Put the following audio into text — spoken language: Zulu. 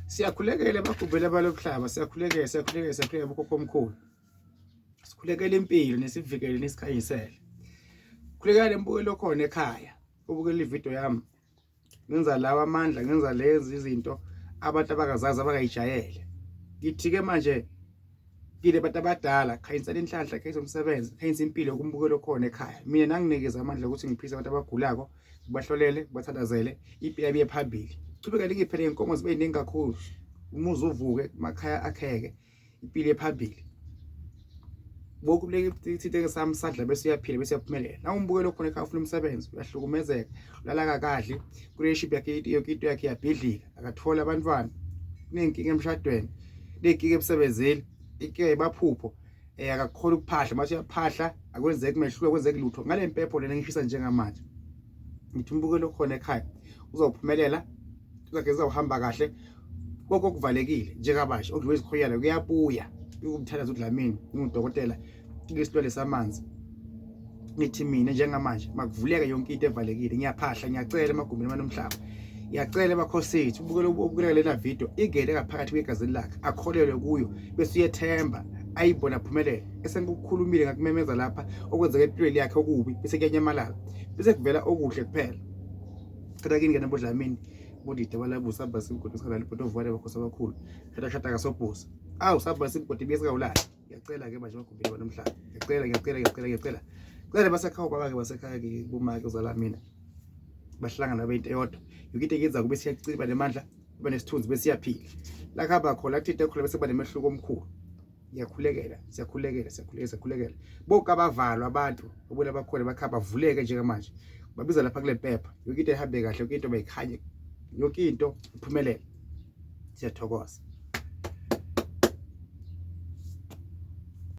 Siyakhulekela abagubhela abalomhlaba, siyakhulekela, siyakhulekela, siyakhulekela bokhokho omkhulu. Sikhulekela impilo nesivikele nesikhanyisele. Khulekela lembukelo khona ekhaya, ubukela ivideo yami. Ngenza lawa amandla, ngenza lezi izinto abantu abakazazi abakayijayele. Ngithi-ke manje kile bantu abadala khanyisela inhlanhla khanyisa umsebenzi khanyisa impilo kumbukelo khona ekhaya mina nanginikeza amandla ukuthi ngiphise abantu abagulako ngibahlolele ngibathandazele impilo yabiye phambili chubeka lingiphele inkomo zibe yiningi kakhulu umuzi uvuke emakhaya akheke impilo ephambili bokuleke sami sadla bese uyaphila bese uyaphumelela nawumbukelo khona ekhaya ufuna umsebenzi uyahlukumezeka ulala kakadli kurelationship yakhe yonke into yakhe iyabhidlika akatholi abantwana kuney'nkinga emshadweni kuney'nkinga emsebenzini inkinga ibaphupho um akakukhona ukuphahla mase uyaphahla akwenzeki mehluko akwenzeki lutho ngale mpepho lena ngishisa njengamanje ngithi umbukelo okhona ekhaya uzophumelela zakhe zizawuhamba kahle konke okuvalekile njengabasha okudliwe izikhonyana kuyabuya ukumthandaza uDlamini ungudokotela isilwele samanzi ngithi mina njengamanje makuvuleke yonke into evalekile ngiyaphahla ngiyacela emagumbini amanomhlaba ngiyacela emakhosethu ubukele ubukele lena video ingene ngaphakathi kwegazini lakhe akholelwe kuyo bese uyethemba ayibona aphumelele esengikukhulumile ngakumemeza lapha okwenzeka empilweni yakhe okubi bese kuyanyamalala bese kuvela okuhle kuphela cela kini ngena bodlamini bodide balabusa saba simgodi sikhalali bhodovane bakhosi abakhulu shata shata kasobhusa awu saba simgodi besikawulali ngiyacela ke manje magumbini banomhlaba ngiyacela ngiyacela ngiyacela ngiyacela cela basekhaya ubaba ke basekhaya ke bomake uzala mina bahlangana bento eyodwa yonke into engenza kube siyacima nemandla kuba nesithunzi bese siyaphila la kuhamba khona kuthi into ekhona bese kuba nemehluko omkhulu ngiyakhulekela siyakhulekela siyakhulekela siyakhulekela bonke abavalwa abantu obona bakhona bakhamba bavuleke njengamanje babiza lapha kule mpepha yonke into ihambe kahle yonke into bayikhanye yonke into iphumelele siyathokoza.